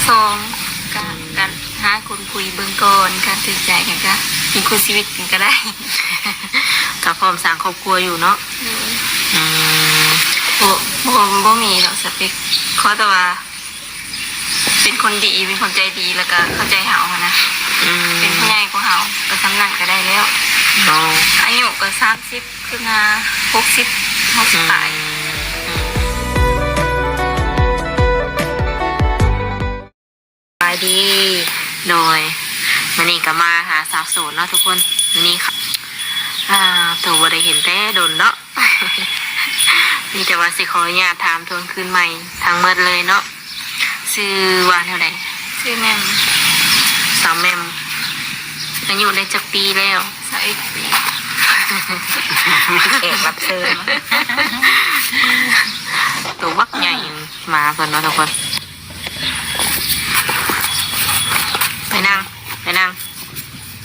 ສອງ ກະ ກະຫາຄົນຄຸຍເບິ່ງກ່ອນ ຄັນຖືກໃຈກັນກະມີຄູ່ຊີວິດກັນກະໄດ້ ກະພ້ອມສ້າງຄອບຄົວຢູ່ເນາະ. ໂດຍ ອືມ ບໍ່ ບໍ່ ບໍ່ມີດອກສະເປັກ ຂໍແຕ່ວ່າ ເປັນຄົນດີ ມີຄວາມໃຈດີ ແລ້ວກະເຂົ້າໃຈເຮົາຫັ້ນນະ. ອືມ ເປັນຜູ້ໃຫຍ່ກວ່າເຮົາ ກະສ່ຳນັ້ນກະໄດ້ແລ້ວ. ເນາະ ອາຍຸກະສາມສິບຂຶ້ນຫາຫົກສິບ ຫົກສິບປາຍ. ອືມ ສະບາຍດີ. ໂດຍ ມື້ນີ້ກະມາຫາສາວໂສດເນາະທຸກຄົນ. ມື້ນີ້ ອ່າ ໂຕບໍ່ໄດ້ເຫັນແຕ່ດົນເນາະ. ມີແຕ່ວ່າຊິຂໍອະນຸຍາດຖາມທວນຄືນໃໝ່ທັງໝົດເລີຍເນາະ. ຊື່ວ່າແນວໃດ? ຊື່ແໝ່ມ. ສາວແໝ່ມ ອາຍຸໄດ້ຈັກປີແລ້ວ? ຊາວເອັດປີ. ແຂກຮັບເຊີນ ໂຕບັກໃຫຍ່ ໝາເພິ່ນເນາະທຸກຄົນ. ໄປນັ່ງ ໄປນັ່ງ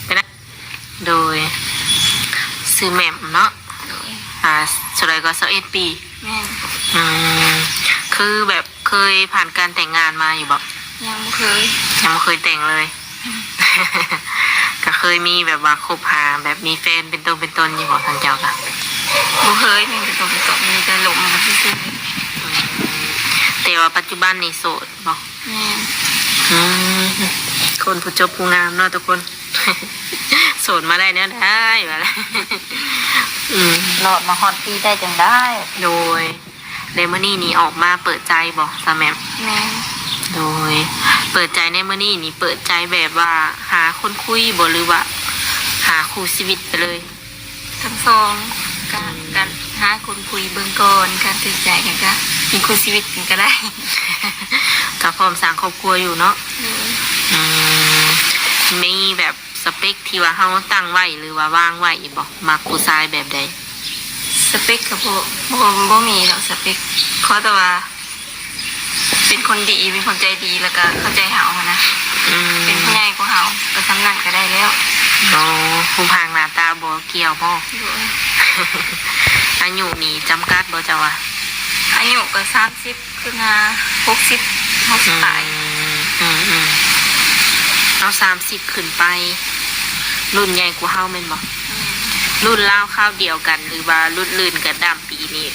ໄປນັ່ງ. ໂດຍ ຊື່ແໝ່ມເນາະ. ໂດຍ ອ່າ ເທົ່າໃດກໍ ຊາວເອັດປີ. ແມ່ນ. ອືມ ຄືແບບເຄີຍຜ່ານການແຕ່ງງານມາຢູ່ບໍ່? ຍັງບໍ່ເຄີຍ. ຍັງບໍ່ເຄີຍແຕ່ງເລີຍ. ອືມ ກະເຄີຍມີແບບວ່າຄົບຫາ ແບບມີແຟນເປັນຕົວເປັນຕົນຢູ່ບໍ່ ທາງເຈົ້າກະ? ບໍ່ເຄີຍມີເປັນຕົວເປັນຕົນ ມີແຕ່ລົມກັນຊື່ໆ. ອືມ ແຕ່ວ່າປັດຈຸບັນນີ້ໂສດບໍ່? ແມ່ນ. ອືມ ຄົນຜູ້ຈົບຜູ້ງາມເນາະທຸກຄົນ. ໂສດມາໄດ້ແນວໃດວະ? ອືມ ລອດມາຮອດປີໄດ້ຈັ່ງໃດ? ໂດຍ ແລ້ວມື້ນີ້ນີ້ອອກມາເປີດໃຈບໍ່ ສາວແໝ່ມ? ແມ່ນ. ໂດຍ ເປີດໃຈໃນມື້ນີ້ນີ້ ເປີດໃຈແບບວ່າຫາຄົນຄຸຍບໍ່ ຫຼືວ່າຫາຄູ່ຊີວິດໄປເລີຍ? ທັງສອງ ກະ ອືມ ກະຫາຄົນຄຸຍເບິ່ງກ່ອນ ຄັນຖືກໃຈກັນກະມີຄູ່ຊີວິດກັນກະໄດ້ ກະພ້ອມສ້າງຄອບຄົວຢູ່ເນາະ. ໂດຍ. ອືມ ມີແບບສະເປັກທີ່ວ່າເຮົາຕັ້ງໄວ້ ຫຼືວ່າວາງໄວ້ຢູ່ບໍ່? ມັກຜູ້ຊາຍແບບໃດ? ສະເປັກກະບໍ່ ບໍ່ ບໍ່ມີດອກສະເປັກ ຂໍແຕ່ວ່າ ເປັນຄົນດີ ມີຄວາມໃຈດີ ແລ້ວກະເຂົ້າໃຈເຮົາຫັ້ນນະ. ອືມ ເປັນຜູ້ໃຫຍ່ກວ່າເຮົາ ກະສ່ຳນັ້ນກະໄດ້ແລ້ວ. ອໍ ຮູບຮ່າງໜ້າຕາບໍ່ກ່ຽວບໍ່? ໂດຍ. ອາຍຸນີ້ຈຳກັດບໍ່ເຈົ້າວ່າ? ອາຍຸກະສາມສິບຂຶ້ນຫາຫົກສິບ ຫົກສິບປາຍ. ອືມ ອືມ ເອົາ ສາມສິບຂຶ້ນໄປ ລຸ້ນໃຫຍ່ກວ່າເຮົາແມ່ນບໍ່? ແມ່ນ. ລຸ້ນລາວຄາວດຽວກັນ ຫຼືວ່າລຸ້ນອື່ນກະດຳ ປີນີ້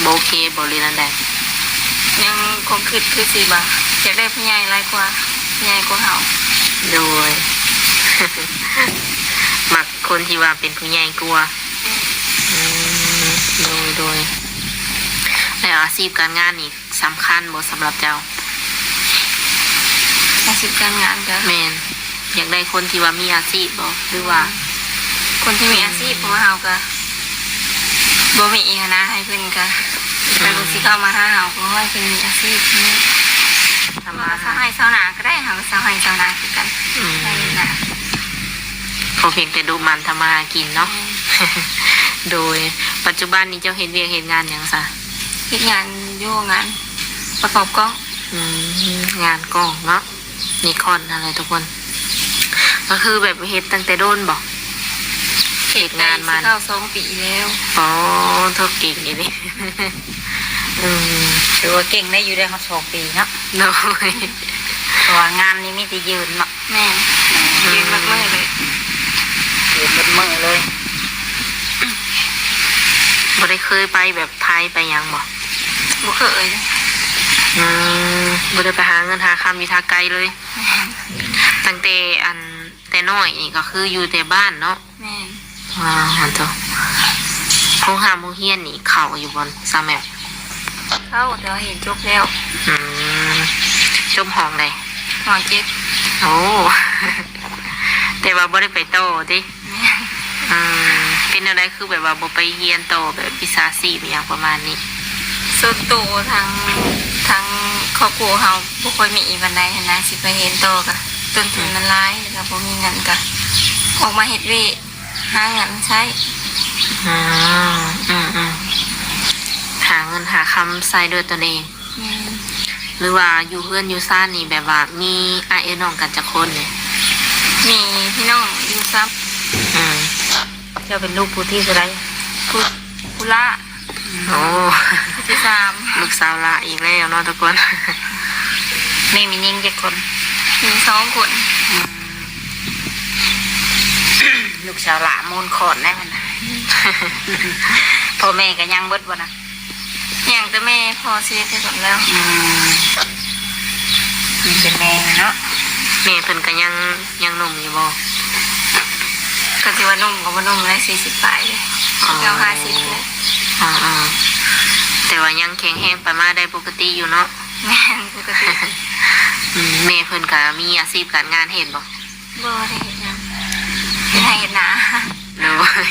ບໍ່ໂອເຄບໍ່ ຫຼືແນວໃດ? ຍັງຄວາມຄິດຄືຊິວ່າ ຢາກໄດ້ຜູ້ໃຫຍ່ຫຼາຍກວ່າ ຜູ້ໃຫຍ່ກວ່າເຮົາ. ໂດຍ ມັກຄົນທີ່ວ່າເປັນຜູ້ໃຫຍ່ກວ່າ. ອືມ ໂດຍ ໂດຍ. ແລ້ວອາຊີບການງານນີ້ສຳຄັນບໍ່ສຳລັບເຈົ້າ? ອາຊີບການງານກະ ແມ່ນ. ຢາກໄດ້ຄົນທີ່ວ່າມີອາຊີບບໍ່ ຫຼືວ່າ ຄົນທີ່ມີອາຊີບ ອືມ ເພາະວ່າເຮົາກະບໍ່ມີອີ່ຫຍັງນະ ໃຫ້ເພິ່ນກະ ອືມ ໃຜເພິ່ນຊິເຂົ້າມາຫາເຮົາ ກໍຂໍໃຫ້ເພິ່ນມີອາຊີບ ທຳມາຫາ ຊາວໄຮ່ຊາວນາກະໄດ້ ເຮົາກະຊາວໄຮ່ຊາວນາຄືກັນ. ອືມ ໄດ້ນະ ຂໍພຽງແຕ່ດຸໝັ່ນທຳມາຫາກິນເນາະ. ແມ່ນ. ໂດຍ ປັດຈຸບັນນີ້ເຈົ້າເຮັດວຽກເຮັດງານຫຍັງຊະ? ເຮັດງານຢູ່ໂຮງງານປະກອບກ້ອງ. ອືມ ງານກ້ອງເນາະ. ນິຄອນຫັ້ນແຫຼະທຸກຄົນ. ກໍຄືແບບເຮັດຕັ້ງແຕ່ດົນບໍ່? ເຮັດງານມາ ເຮັດໄດ້ຊິເຂົ້າສອງປີແລ້ວ. ອໍ ໂທ້ ເກັ່ງອີ່ຫຼີ. ອືມ ຖືວ່າເກັ່ງໄດ້ຢູ່ໄດ້ຮອດສອງປີເນາະ. ໂດຍ ເພາະວ່າງານນີ້ມີແຕ່ຢືນເນາະ. ແມ່ນ. ອືມ ຢືນໝົດມື້ເລີຍ. ຢືນໝົດມື້ເລີຍ. ບໍ່ໄດ້ເຄີຍໄປແບບໄທໄປຫຍັງບໍ່? ບໍ່ເຄີຍ. ອືມ ບໍ່ໄດ້ໄປຫາເງິນຫາຄຳຢູ່ທາງໄກເລີຍ. ແມ່ນ. ຕັ້ງແຕ່ອັນ ແຕ່ນ້ອຍນີ້ກໍຄືຢູ່ແຕ່ບ້ານເນາະ. ແມ່ນ. ວ້າວ ຫັ້ນໂຕ. ໂຮງຮ່ຳໂຮງຮຽນນີ້ເຂົ້າຢູ່ບໍ່ ສາວແໝ້ມ? ເຂົ້າ ແຕ່ວ່າຮຽນຈົບແລ້ວ. ອືມ ຈົບຫ້ອງໃດ? ຫ້ອງເຈັດ. ໂອ້ ແຕ່ວ່າບໍ່ໄດ້ໄປຕໍ່ຕິ? ແມ່ນ. ອືມ ເປັນແນວໃດ ຄືແບບວ່າບໍ່ໄປຮຽນຕໍ່ແບບວິຊາຊີບອີ່ຫຍັງປະມານນີ້? ສ່ວນໂຕທາງ ທາງຄອບຄົວເຮົາບໍ່ຄ່ອຍມີປານໃດຫັ້ນນະ ຊິໄປຮຽນຕໍ່ກະຕົ້ນທຶນມັນຫຼາຍ ແລ້ວກະບໍ່ມີເງິນ ກະອອກມາເຮັດວຽກຫາເງິນໃຊ້. ອືມ ອືມ ອືມ ຫາເງິນຫາຄຳໃຊ້ດ້ວຍຕົນເອງ. ແມ່ນ. ຫຼືວ່າຢູ່ເຮືອນຢູ່ຊານນີ້ ແບບວ່າມີອ້າຍເອື້ອຍນ້ອງກັນຈັກຄົນນີ້? ມີພີ່ນ້ອງຢູ່ສາມ. ອືມ ເຈົ້າເປັນລູກຜູ້ທີເທົ່າໃດ? ຜູ້ ຜູ້ຫຼ້າ. ໂອ້ ຜູ້ທີສາມ. ລູກສາວຫຼ້າອີກແລ້ວເນາະທຸກຄົນ. ແມ່ມີຍິງຈັກຄົນ? ມີສອງຄົນ. ອືມ ລູກສາວຫຼ້າມູນຄ້ອນໄດ້ມັນ. ພໍ່ແມ່ກໍຍັງເບິດບໍ່ນະ? ຍັງແຕ່ແມ່ ພໍ່ເສຍແຕ່ດົນແລ້ວ. ອືມ ມີແຕ່ແມ່ເນາະ. ແມ່ເພິ່ນກໍຍັງ ຍັງໜຸ່ມຢູ່ບໍ່? ກໍຊິວ່າໜຸ່ມກໍບໍ່ໜຸ່ມແຫຼະ ສີ່ສິບປາຍເດ້. ອໍ ເກົ້າ ຫ້າສິບແຫຼະ. ອືມໆ ແຕ່ວ່າຍັງແຂງແຮງໄປມາໄດ້ປົກກະຕິຢູ່ເນາະ? ແມ່ນ ປົກກະຕິ. ອືມ ແມ່ເພິ່ນກໍມີອາຊີບການງານເຮັດບໍ່? ບໍ່ໄດ້ເຮັດຫຍັງ ເຮັດໄຮ່ເຮັດນາ. ໂດຍ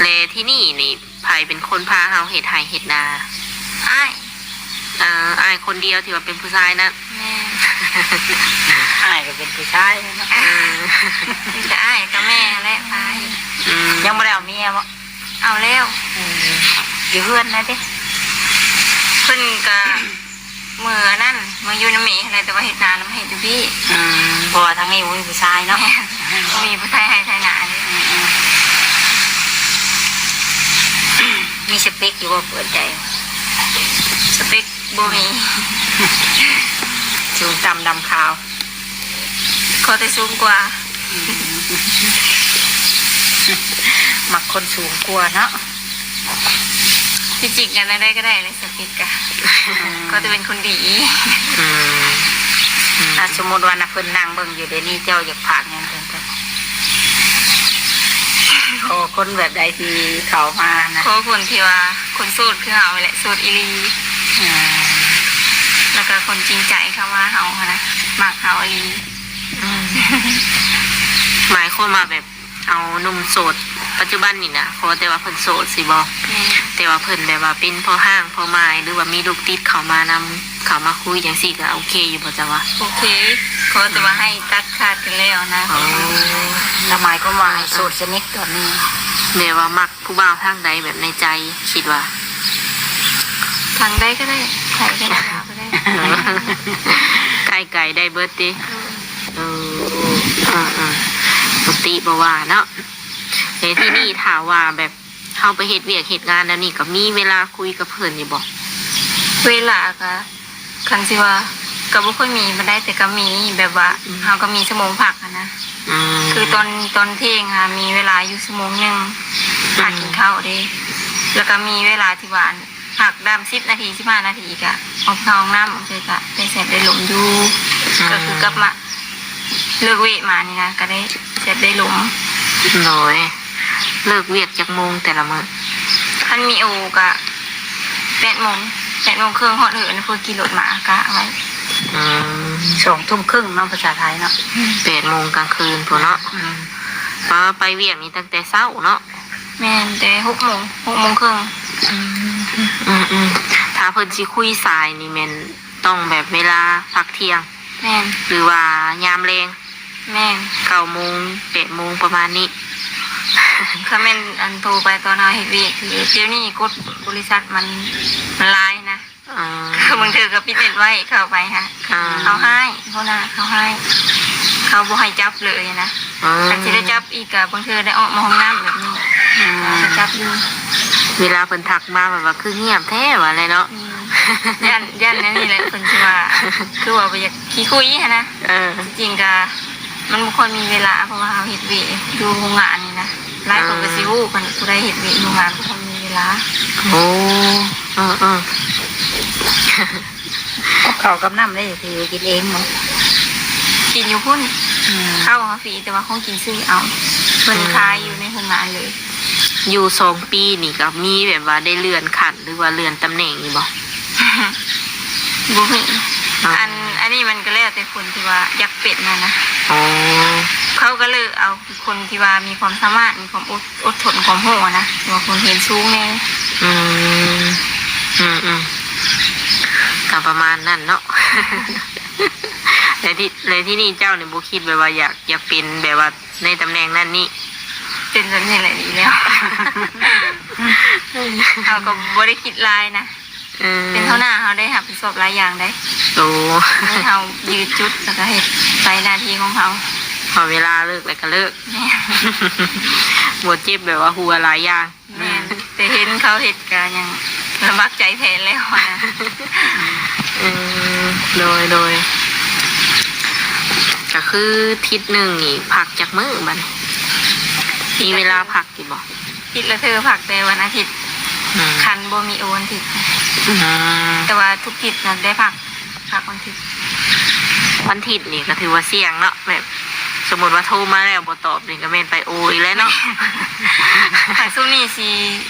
ແລະ ທີ່ນີ້ນີ້ ໃຜເປັນຄົນພາເຮົາເຮັດໄຮ່ເຮັດນາ? ອ້າຍ. ເອີ ອ້າຍຄົນດຽວທີ່ວ່າເປັນຜູ້ຊາຍນັ້ນ? ແມ່ນ. ອ້າຍກໍເປັນຜູ້ຊາຍເນາະ. ເອີ ມີແຕ່ອ້າຍກັບແມ່ແຫຼະພາເຮັດ. ອືມ ຍັງບໍ່ໄດ້ເອົາເມຍບໍ່? ເອົາແລ້ວ. ເອີ ຢູ່ເຮືອນນະຕິ? ເພິ່ນກະ ເມື່ອນັ້ນ ເມື່ອຢູ່ນຳແມ່ຫັ້ນແຫຼະ ແຕ່ວ່າເຮັດນາແລ້ວມາເຮັດຢູ່ພີ້. ອືມ ເພາະວ່າທາງນີ້ບໍ່ມີຜູ້ຊາຍເນາະ. ແມ່ນ ບໍ່ມີຜູ້ຊາຍໄຮ່ໄຖນາເດ້. ອືມໆ ມີສະເປັກຢູ່ບໍ່ ເປີດໃຈ? ສະເປັກບໍ່ມີ. ສູງຕ່ຳດຳຂາວ ຂໍແຕ່ສູງກວ່າ. ອືມ ມັກຄົນສູງກວ່າເນາະ. ທີ່ຈິງກໍແນວໃດກໍໄດ້ແຫຼະ ສະເປັກກະ ອືມ ຂໍແຕ່ເປັນຄົນດີ. ອືມ ອືມ ອ່າ ສົມມຸດວ່ານະ ເພິ່ນນັ່ງເບິ່ງຢູ່ດຽວນີ້ ເຈົ້າຢາກຝາກຫຍັງເພິ່ນ? ຂໍຄົນແບບໃດທີ່ເຂົ້າມານະ? ຂໍຄົນທີ່ວ່າຄົນໂສດຄືເຮົາແຫຼະ ໂສດອີ່ຫຼີ. ອືມ ແລ້ວກໍຄົນຈິງໃຈເຂົ້າມາເຮົາຫັ້ນນະ ມັກເຮົາອີ່ຫຼີ. ອືມ ໝາຍຄວາມວ່າແບບ ເອົາໜຸ່ມໂສດປັດຈຸບັນນີ້ນະ ຂໍແຕ່ວ່າເພິ່ນໂສດຊີ້ບໍ່? ແມ່ນ. ແຕ່ວ່າເພິ່ນແບບວ່າເປັນພໍ່ຮ້າງພໍ່ໝ້າຍ ຫຼືວ່າມີລູກຕິດເຂົ້າມານຳ ເຂົ້າມາຄຸຍຈັ່ງຊີ້ກໍໂອເຄຢູ່ບໍ່ ເຈົ້າວ່າ? ໂອເຄ ຂໍແຕ່ວ່າໃຫ້ຕັດຂາດກັນແລ້ວນະ. ອໍ ລະໝາຍຄວາມວ່າໃຫ້ໂສດສະໜິດຕອນນີ້ ແບບວ່າມັກຜູ້ບ່າວທາງໃດ ແບບໃນໃຈຄິດວ່າ? ທາງໃດກໍໄດ້ ໃຜກໍໄດ້ ລາວກໍໄດ້ ໃກ້ໄກໄດ້ເບິດຕິ? ໂດຍ. ເອີ ເອີ ເອີ ປົກກະຕິບໍ່ວ່າເນາະ. ແຕ່ທີ່ນີ້ຖ້າວ່າແບບເຮົາໄປເຮັດວຽກເຮັດງານແນວນີ້ ກໍມີເວລາຄຸຍກັບເພິ່ນຢູ່ບໍ່? ເວລາກໍ ຄັນຊິວ່າ ກໍບໍ່ຄ່ອຍມີປານໃດ ແຕ່ກໍມີ ແບບວ່າ ອືມ ເຮົາກໍມີຊົ່ວໂມງພັກຫັ້ນນະ. ອືມ ຄືຕອນ ຕອນທ່ຽງຫາມີເວລາຢູ່ຊົ່ວໂມງໜຶ່ງ ອືມ ພັກກິນເຂົ້າເດ້ ແລ້ວກໍມີເວລາທີ່ວ່າ ພັກດຳສິບນາທີ ສິບຫ້ານາທີກະອອກໄປເຂົ້າຫ້ອງນ້ຳ ບາງເທື່ອກະໄດ້ແຊັດໄດ້ລົມຢູ່. ອືມ ກໍຄືກັບມາເລີກວຽກມານີ້ນະ ກໍໄດ້ແຊັດໄດ້ລົມ. ໂດຍ ເລີກວຽກຈັກໂມງແຕ່ລະມື້? ຄັນມີໂອກະແປດໂມງ ແປດໂມງເຄິ່ງ ຮອດເຮືອນ ເພື່ອຂີ່ລົດມາກະໄວ້. ອືມ ສອງທຸ່ມເຄິ່ງເນາະ ພາສາໄທເນາະ. ອືມ ແປດໂມງກາງຄືນພຸ້ນເນາະ. ອືມ ປາ ໄປວຽກນີ້ຕັ້ງແຕ່ເຊົ້າເນາະ? ແມ່ນ ແຕ່ຫົກໂມງ ຫົກໂມງເຄິ່ງ. ອືມ ອືມໆ ຖ້າເພິ່ນຊິຄຸຍສາຍນີ້ແມ່ນຕ້ອງແບບເວລາພັກທ່ຽງ? ແມ່ນ. ຫຼືວ່າຍາມແລງ? ແມ່ນ. ເກົ້າໂມງ ແປດໂມງ ປະມານນີ້. ຄັນແມ່ນ ອັນ ໂທໄປຕອນເຮົາເຮັດວຽກ ຄືດຽວນີ້ກົດບໍລິສັດມັນ ມັນຫຼາຍນະ. ອໍ ບາງເທື່ອກໍປິດເນັດໄວ້ ເຂົ້າໄປຫາ ອ່າ ເຂົາຮ້າຍ ຫົວໜ້າເຂົາຮ້າຍ ເຂົາບໍ່ໃຫ້ຈັບເລີຍນະ. ອໍ ຄັນຊິໄດ້ຈັບອີກກໍບາງເທື່ອໄດ້ອອກມາຫ້ອງນ້ຳແບບນີ້ ອືມ ກໍຈັບຢູ່. ເວລາເພິ່ນທັກມາແບບວ່າຄືງຽບແທ້ວ່າແຫຼະເນາະ. ອືມ ຢ້ານ ຢ້ານແນວນີ້ແຫຼະ ເພິ່ນຊິວ່າ ຄືວ່າບໍ່ຢາກຂີ້ຄຸຍຫັ້ນນະ. ເອີ ທີ່ຈິງກໍ ມັນບໍ່ຄ່ອຍມີເວລາ ເພາະວ່າເຮົາເຮັດວຽກຢູ່ໂຮງງານນີ້ນະ ຫຼາຍຄົນກໍຊິຮູ້ ຄັນຜູ້ໃດເຮັດວຽກຢູ່ໂຮງງານບໍ່ຄ່ອຍມີເວລາ. ໂອ້ ເອີໆ ກັບເຂົ້າກັບນ້ຳເດ້ ຖືກິນເອງບໍ່? ກິນຢູ່ພຸ້ນ. ອືມ ເຂົ້າເຮົາຟຣີ ແຕ່ວ່າຂອງກິນຊື້ເອົາ ເພິ່ນ ອືມ ຂາຍຢູ່ໃນໂຮງງານເລີຍ. ຢູ່ສອງປີນີ້ກໍມີແບບວ່າໄດ້ເລື່ອນຂັ້ນ ຫຼືວ່າເລື່ອນຕຳແໜ່ງຢູ່ບໍ່? ບໍ່ມີ. ອໍ ອັນ ອັນນີ້ມັນກໍແລ້ວແຕ່ຄົນທີ່ວ່າຢາກເປັນຫັ້ນນະ. ອໍ ເຂົາກໍເລີກເອົາຄົນທີ່ວ່າມີຄວາມສາມາດ ມີຄວາມອົດ ອົດທົນ ຄວາມຮູ້ຫັ້ນນະ ວ່າຄົນຮຽນສູງແດ່. ອືມ ອືມໆ ກໍປະມານນັ້ນເນາະ. ແລະ ທີ່ ແລະ ທີ່ນີ້ເຈົ້ານີ້ບໍ່ຄິດແບບວ່າຢາກ ຢາກເປັນແບບວ່າ ໃນຕຳແໜ່ງນັ້ນນີ້? ເປັນແບບນີ້ແຫຼະດີແລ້ວ. ເຮົາກໍບໍ່ໄດ້ຄິດຫຼາຍນະ. ເອີ ເປັນຫົວໜ້າເຮົາໄດ້ຮັບຜິດຊອບຫຼາຍຢ່າງໃດ໋. ໂອ້ ໃຫ້ເຮົາຢືນຈຸດ ແລ້ວກໍເຮັດໄປໜ້າທີ່ຂອງເຮົາ. ພໍເວລາເລີກແລ້ວກໍເລີກ. ແມ່ນ. ບໍ່ເຈັບແບບວ່າຫົວຫຼາຍຢ່າງ. ແມ່ນ ແຕ່ເຫັນເຂົາເຮັດກະຍັງລຳບາກໃຈແທນແລ້ວຫັ້ນນະ. ເອີ ໂດຍ ໂດຍ ກະຄືທິດໜຶ່ງນີ້ພັກຈັກມື້ບັດນີ້? ມີເວລາພັກຢູ່ບໍ່? ທິດລະເທື່ອ ພັກແຕ່ວັນອາທິດ ອືມ ຄັນບໍ່ມີໂອວັນທິດ ອືມ ແຕ່ວ່າທຸກທິດນະໄດ້ພັກ ພັກວັນທິດ. ວັນທິດນີ້ກໍຖືວ່າສ່ຽງເນາະ ແບບສົມມຸດວ່າໂທມາແລ້ວບໍ່ຕອບນີ້ກໍແມ່ນໄປໂອອີກແລ້ວເນາະ. ຄັນຊ່ວງນີ້ຊິ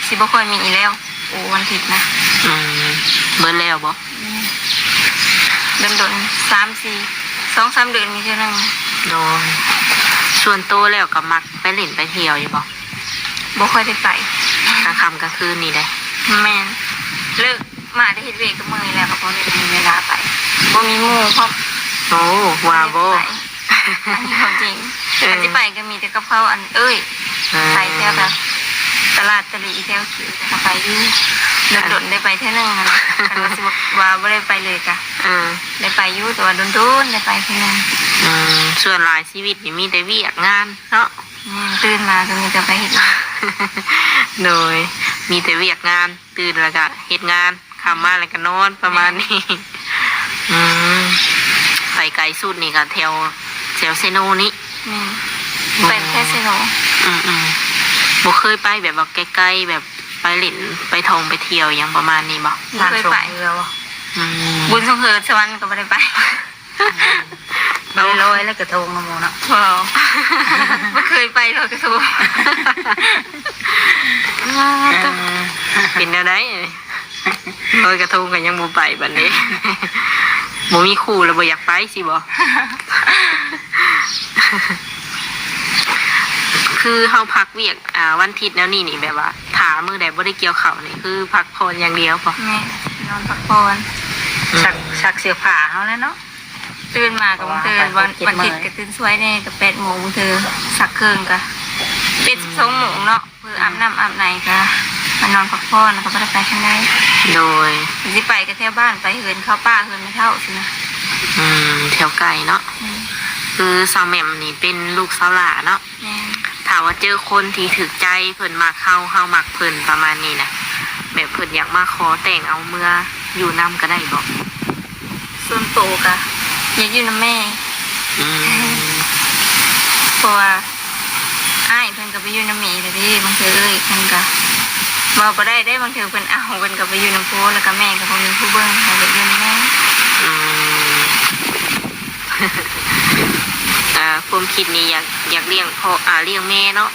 ຊິບໍ່ຄ່ອຍມີອີກແລ້ວ ໂອວັນທິດນະ. ອືມ ເບິດແລ້ວບໍ່? ອືມ ດົນໆ ສາມສີ່ ສອງສາມເດືອນມີເທື່ອໜຶ່ງ. ໂດຍ ສ່ວນໂຕແລ້ວກໍມັກໄປຫຼິ້ນໄປທ່ຽວຢູ່ບໍ່? ບໍ່ຄ່ອຍໄດ້ໄປ ກາງຄ່ຳກາງຄືນນີ້ເດ້. ແມ່ນ ເລີກມາໄດ້ເຮັດວຽກກໍເມື່ອຍແລ້ວ ກໍບໍ່ໄດ້ມີເວລາໄປ ບໍ່ມີໝູ່ພ້ອມ. ໂອ້ ວ່າບໍ່? ອັນນີ້ຄວາມຈິງ ເອີ ອັນທີ່ໄປກໍມີແຕ່ກັບເຂົາ ອັນເອີຍ ເອີ ໄປແຖວແບບຕະຫຼາດຕະຫຼີແຖວຄິວ ກໍໄປຢູ່ ດົນໆ ໄດ້ໄປເທື່ອໜຶ່ງຫັ້ນນະ. ຄັນວ່າຊິວ່າບໍ່ໄດ້ໄປເລີຍກະ ເອີ ໄດ້ໄປຢູ່ ແຕ່ວ່າດົນໆ ໄດ້ໄປເທື່ອໜຶ່ງ. ອືມ ສ່ວນຫຼາຍຊີວິດນີ້ມີແຕ່ວຽກງານເນາະ. ແມ່ນ ຕື່ນມາກໍມີແຕ່ໄປເຮັດງານ. ໂດຍ ມີແຕ່ວຽກງານ ຕື່ນແລ້ວກໍເຮັດງານ ຄ່ຳມາແລ້ວກໍນອນ ປະມານນີ້. ແມ່ນ ອືມ ໄປໄກສຸດນີ້ກໍແຖວ ແຖວເຊໂນນີ້. ແມ່ນ ໄປແຕ່ເຊໂນ. ອືມໆ ບໍ່ເຄີຍໄປແບບວ່າໄກໆ ແບບໄປຫຼິ້ນໄປທ່ອງໄປທ່ຽວຫຍັງປະມານນີ້ບໍ່? ບໍ່ເຄີຍໄປ. ອືມ ບຸນສົງເຫີດສະຫວັນກໍບໍ່ໄດ້ໄປ. ອືມ ບໍ່ໄດ້ລອຍລອຍກະທົງນຳໝູ່ເນາະ. ບໍ່ ບໍ່ເຄີຍໄປລອຍກະທົງ. ເອີ ເປັນແນວໃດ ລອຍກະທົງກໍຍັງບໍ່ໄປບັດນີ້ ບໍ່ມີຄູ່ແລ້ວບໍ່ຢາກໄປຊີ້ບໍ່? ຄືເຮົາພັກວຽກ ອ່າ ວັນທິດແນວນີ້ນີ້ ແບບວ່າຖ້າມື້ໃດບໍ່ໄດ້ກ່ຽວເຂົ້ານີ້ ຄືພັກຜ່ອນຢ່າງດຽວບໍ່? ແມ່ນ ນອນພັກຜ່ອນ. ອືມ ຊັກ ຊັກເສື້ອຜ້າເຮົາແຫຼະເນາະ. ຕື່ນມາກໍບາງເທື່ອ ເພາະວ່າໄປ ວັນ ວັນທິດກໍຕື່ນສວຍແດ່ ກໍແປດໂມງ ບາງເທື່ອຊັກເຄື່ອງກໍເຈັດ ອືມ ສິບສອງໂມງເນາະ ເພື່ອອາບນ້ຳອາບໃນກໍມານອນພັກຜ່ອນ ແລ້ວກໍບໍ່ໄດ້ໄປທາງໃດ. ໂດຍ ຊິໄປກໍແຖວບ້ານ ໄປເຮືອນເຂົາ ປ້າເຮືອນແມ່ເຖົ້າຊີ້ນະ. ອືມ ແຖວໄກເນາະ. ອືມ ຄືສາວແໝມນີ້ເປັນລູກສາວຫຼ້າເນາະ. ແມ່ນ ຖ້າວ່າເຈີຄົນທີ່ຖືກໃຈ ເພິ່ນມັກເຮົາ ເຮົາມັກເພິ່ນ ປະມານນີ້ນະ ແບບເພິ່ນຢາກມາຂໍແຕ່ງເອົາເມືອຢູ່ນຳກໍໄດ້ບໍ່? ສ່ວນໂຕກະຢາກຢູ່ນຳແມ່. ອືມ ເພາະວ່າອ້າຍເພິ່ນກໍໄປຢູ່ນຳແມ່ແລ້ວເດ້ ບາງເທື່ອເອື້ອຍເພິ່ນກໍເວົ້າບໍ່ໄດ້ເດ້ ບາງເທື່ອເພິ່ນເອົາ ເພິ່ນກໍໄປຢູ່ນຳຜົວ ແລ້ວກໍແມ່ກໍບໍ່ມີຜູ້ເບິ່ງ ກໍຢາກຢູ່ນຳແມ່. ອືມ ອ່າ ຄວາມຄິດນີ້ຢາກ ຢາກລ້ຽງພໍ່ ອ່າ ລ້ຽງແມ່ເນາະ.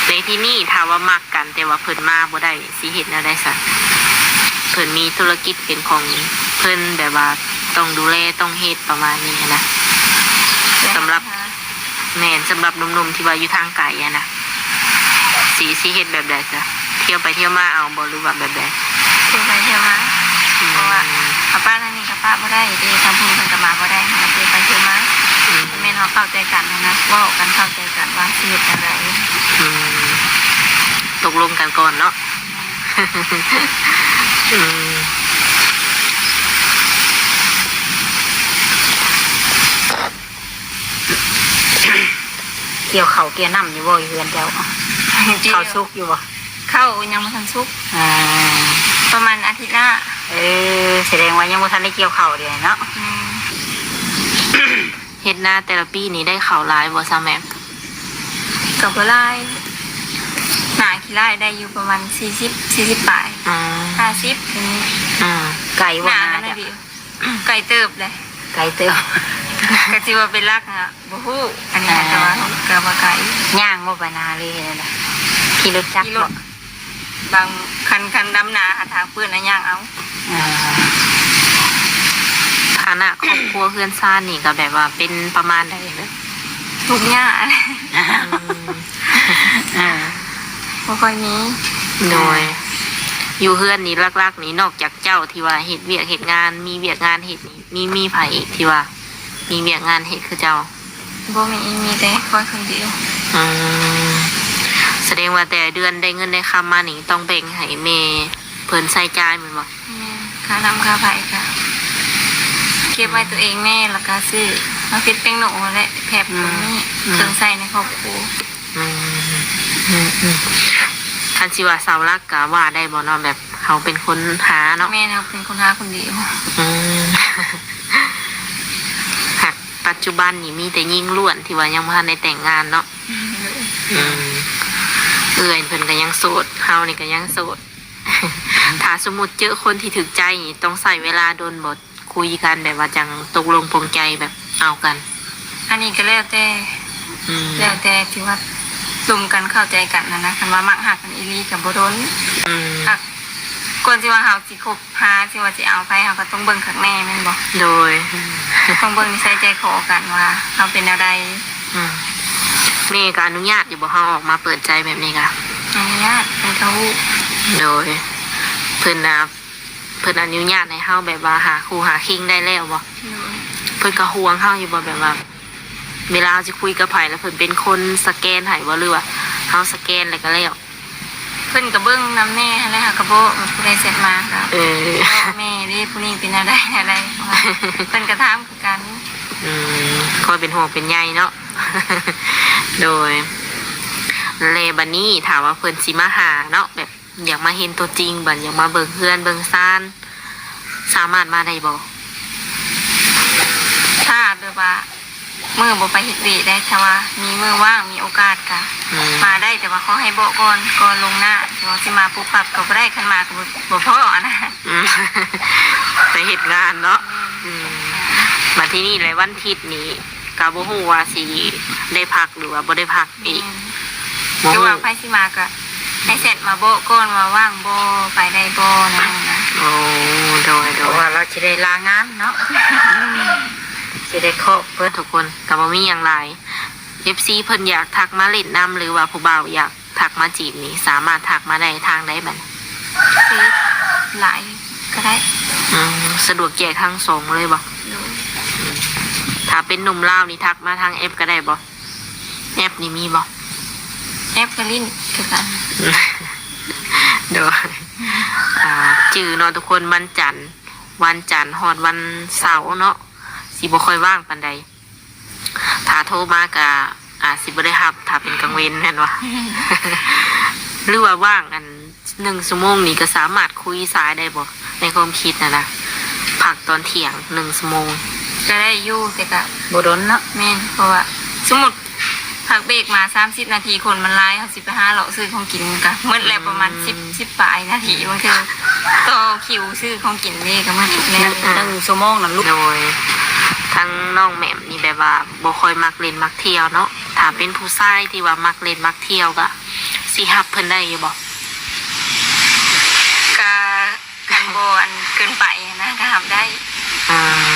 ໃນທີ່ນີ້ຖ້າວ່າມັກກັນ ແຕ່ວ່າເພິ່ນມາບໍ່ໄດ້ ຊິເຮັດແນວໃດຊະ? ເພິ່ນມີທຸລະກິດເປັນຂອງເພິ່ນ ແບບວ່າຕ້ອງດູແລ ຕ້ອງເຮັດ ປະມານນີ້ຫັ້ນນະ. ສຳລັບ ແມ່ນ ສຳລັບໜຸ່ມໆ ທີ່ວ່າຢູ່ທາງໄກຫັ້ນນະ ຊິ ຊິເຮັດແບບໃດຊະ? ທ່ຽວໄປທ່ຽວມາເອົາບໍ່ ຫຼືວ່າແບບໃດ? ທ່ຽວໄປທ່ຽວມາ. ອືມ ເພາະວ່າເຮົາປະທາງນີ້ກໍປະບໍ່ໄດ້ເດ້ ທາງພຸ້ນເພິ່ນກໍມາບໍ່ໄດ້ ເຮົາກໍທ່ຽວໄປທ່ຽວມາ. ອືມ ແມ່ນເຮົາເຂົ້າໃຈກັນຫັ້ນນະ ເວົ້າກັນເຂົ້າໃຈກັນວ່າຊິເຮັດຈັ່ງໃດ. ອືມ ຕົກລົງກັນກ່ອນເນາະ. ອືມ ກ່ຽວເຂົ້າກ່ຽວນ້ຳຢູ່ບໍ່ ຢູ່ເຮືອນເຈົ້າ? ກ່ຽວ ເຂົ້າສຸກຢູ່ບໍ່? ເຂົ້າຍັງບໍ່ທັນສຸກ. ອ່າ ປະມານອາທິດໜ້າ. ເອີ ສະແດງວ່າຍັງບໍ່ທັນໄດ້ກ່ຽວເຂົ້າດຽວນີ້ເນາະ. ແມ່ນ. ເຮັດນາແຕ່ລະປີນີ້ໄດ້ເຂົ້າຫຼາຍບໍ່ສາວແໝມ? ກໍບໍ່ຫຼາຍ ໜ້າຂີ້ລ້າຍໄດ້ຢູ່ປະມານສີ່ສິບ ສີ່ສິບປາຍ. ອືມ ຫ້າສິບ ອືມ ອືມ ໄກບໍ່ນາເຈົ້າ? ໄກເຕີບເດ້. ໄກເຕີບ ກໍຊິວ່າເປັນຫຼັກນະ ບໍ່ຮູ້ ອັນນີ້ ອ່າ ແຕ່ວ່າກໍວ່າໄກ. ຍ່າງບໍ່ໄປນາ ຫຼືຈັ່ງໃດ? ຂີ່ລົດຈັກ ຂີ່ລົດ ບໍ່? ບາງຄັນ ຄັນດຳນາຫາທາງເປື້ອນນະ ຍ່າງເອົາ. ອ່າ ຖານະຄອບຄົວເຮືອນຊານນີ້ກໍແບບວ່າເປັນປະມານໃດເດີ້? ທຸກຍາກ. ອືມ ອ່າ ບໍ່ຄ່ອຍມີ. ໂດຍ ອ່າ ຢູ່ເຮືອນນີ້ຫຼັກໆນີ້ ນອກຈາກເຈົ້າທີ່ວ່າເຮັດວຽກເຮັດງານ ມີວຽກງານເຮັດນີ້ ມີ ມີໃຜອີກທີ່ວ່າມີວຽກງານເຮັດຄືເຈົ້າ? ບໍ່ມີ ມີແຕ່ຂ້ອຍຄົນດຽວ. ອືມ ສະແດງວ່າແຕ່ເດືອນໄດ້ເງິນໄດ້ຄຳມານີ້ ຕ້ອງແບ່ງໃຫ້ແມ່ເພິ່ນໃຊ້ຈ່າຍແມ່ນບໍ່? ແມ່ນ ຄ່ານ້ຳຄ່າໄຟກະເກັບໄວ້ໂຕເອງແດ່ ແລ້ວກະຊື້ມາເຮັດແປ້ງໂນແຫຼະ ແຜບ ອືມ ນີ້ ອືມ ເຄື່ອງໃຊ້ໃນຄອບຄົວ. ອືມ ອືມ ອືມ ຄັນຊິວ່າເສົາຫຼັກກໍວ່າໄດ້ບໍ່ເນາະ ແບບເຮົາເປັນຄົນຫາເນາະ? ແມ່ນ ເຮົາເປັນຄົນຫາຄົນດຽວ. ອືມ ຫາກປັດຈຸບັນນີ້ມີແຕ່ຍິງລ້ວນທີ່ວ່າຍັງບໍ່ທັນໄດ້ແຕ່ງງານເນາະ. ອືມ ເອື້ອຍເພິ່ນກໍຍັງໂສດ ເຮົານີ້ກໍຍັງໂສດ. ຖ້າສົມມຸດເຈີຄົນທີ່ຖືກໃຈນີ້ ຕ້ອງໃຊ້ເວລາດົນບໍ່? ຄຸຍກັນແບບວ່າຈັ່ງຕົກລົງປົງໃຈແບບເອົາກັນ? ອັນນີ້ກໍແລ້ວແຕ່ ອືມ ແລ້ວແຕ່ທີ່ວ່າລົມກັນເຂົ້າໃຈກັນຫັ້ນນະ. ຄັນວ່າມັກຮັກກັນອີ່ຫຼີກໍບໍ່ດົນ. ອືມ ຫາກກ່ອນທີ່ວ່າເຮົາຊິຄົບຫາ ທີ່ວ່າຊິເອົາໃຜ ເຮົາກໍຕ້ອງເບິ່ງຄັກແນ່ແມ່ນບໍ່? ໂດຍ ຕ້ອງເບິ່ງນິໄສໃຈຄໍກັນວ່າເຮົາເປັນແນວໃດ. ອືມ ແມ່ກໍອະນຸຍາດຢູ່ບໍ່ ເຮົາອອກມາເປີດໃຈແບບນີ້ກະ? ອະນຸຍາດ ເພິ່ນກໍຮູ້. ໂດຍ ເພິ່ນນະ ເພິ່ນອະນຸຍາດໃຫ້ເຮົາແບບວ່າຫາຄູ່ຫາຄີງໄດ້ແລ້ວບໍ່? ໂດຍ ເພິ່ນກໍຫ່ວງເຮົາຢູ່ບໍ່ ແບບວ່າເວລາເຮົາຊິຄຸຍກັບໃຜ ແລ້ວເພິ່ນເປັນຄົນສະແກນໃຫ້ບໍ່ ຫຼືວ່າເຮົາສະແກນແລ້ວກໍແລ້ວ? ເພິ່ນກໍເບິ່ງນຳແດ່ຫັ້ນແຫຼະ ເຮົາກໍບອກວ່າຜູ້ໃດແຊັດມາກໍ ເອີ ບອກແມ່ເດ້ ຜູ້ນີ້ເປັນແນວໃດແນວໃດ ເພິ່ນກໍຖາມຄືກັນ. ອືມ ຄອຍເປັນຫ່ວງເປັນໃຍເນາະ. ໂດຍ ແລະບັດນີ້ຖ້າວ່າເພິ່ນຊິມາຫາເນາະ ແບບ ຢາກມາເຫັນຕົວຈິງ ບັດຢາກມາເບິ່ງເຮືອນເບິ່ງຊານ ສາມາດມາໄດ້ບໍ່? ຖ້າແບບວ່າມື້ບໍ່ໄປເຮັດວຽກໄດ້ ຖ້າວ່າມີມື້ວ່າງ ມີໂອກາດກະ ອືມ ມາໄດ້ ແຕ່ວ່າຂໍໃຫ້ບອກກ່ອນ ກ່ອນລ່ວງໜ້າ. ຊິວ່າຊິມາປຸບປັບກໍບໍ່ໄດ້ ຄັນມາກໍບໍ່ ບໍ່ພໍ້ຫັ້ນນະ. ອືມ ໄປເຮັດງານເນາະ. ອືມ ບັດທີນີ້ແຫຼະ ວັນທິດນີ້ ກໍບໍ່ຮູ້ວ່າຊິໄດ້ພັກ ຫຼືວ່າບໍ່ໄດ້ພັກອີກ. ແມ່ນ ບໍ່ຮູ້ ຄືວ່າໃຜຊິມາກໍໃຫ້ແຊັດມາບອກກ່ອນວ່າວ່າງບໍ່ ໄປໄດ້ບໍ່ ແນວນັ້ນນະ. ໂອ້ ໂດຍໆ ເພາະວ່າລາວຊິໄດ້ລາງານເນາະ ຊິໄດ້ຄອບເພິ່ນ. ທຸກຄົນ ກໍບໍ່ມີຫຍັງຫຼາຍ ເອັຟຊີ ເພິ່ນຢາກທັກມາຫຼິ້ນນຳ ຫຼືວ່າຜູ້ບ່າວຢາກ ທັກມາຈີບນີ້ ສາມາດທັກມາໄດ້ທາງໃດບັດນີ້? ເຟສ ລາຍ ກໍໄດ້. ອືມ ສະດວກແກ່ທັງສອງເລີຍບໍ່? ໂດຍ. ອືມ ຖ້າເປັນໜຸ່ມລາວນີ້ ທັກມາທາງແອັບກໍໄດ້ບໍ່? ແອັບນີ້ມີບໍ່? ແອັບກໍຫຼິ້ນຄືກັນ. ໂດຍ ອ່າ ຈື່ເນາະທຸກຄົນ ວັນຈັນ ວັນຈັນຮອດວັນເສົາເນາະ ຊິບໍ່ຄ່ອຍວ່າງປານໃດ. ຖ້າໂທມາກະອາດຊິບໍ່ໄດ້ຮັບ ຖ້າເປັນກາງເວັນແມ່ນບໍ່? ຫຼືວ່າວ່າງອັນໜຶ່ງຊົ່ວໂມງນີ້ ກະສາມາດຄຸຍສາຍໄດ້ບໍ່? ໃນຄວາມຄິດຫັ້ນນະ ພັກຕອນທ່ຽງໜຶ່ງຊົ່ວໂມງ ກະໄດ້ຢູ່ ແຕ່ກະບໍ່ດົນເນາະ. ແມ່ນ ເພາະວ່າສົມມຸດພັກເບກມາສາມສິບນາທີ ຄົນມັນຫຼາຍ ເຮົາຊິໄປຫາເລາະຊື້ຂອງກິນ ກະໝົດແລ້ວປະມານ ອືມ ສິບ ສິບປາຍນາທີ ບາງເທື່ອຕໍ່ຄິວຊື້ຂອງກິນເດ້ ກະໝົດແລ້ວ. ໜຶ່ງ ໜຶ່ງຊົ່ວໂມງນັ້ນລູກ. ໂດຍ ທາງນ້ອງແໝມນີ້ແບບວ່າບໍ່ຄ່ອຍມັກຫຼິ້ນມັກທ່ຽວເນາະ ຖ້າເປັນຜູ້ຊາຍທີ່ວ່າມັກຫຼິ້ນມັກທ່ຽວກະຊິຮັບເພິ່ນໄດ້ຢູ່ບໍ່? ກະ ຄັນບໍ່ອັນເກີນໄປນະ ກະຮັບໄດ້. ອືມ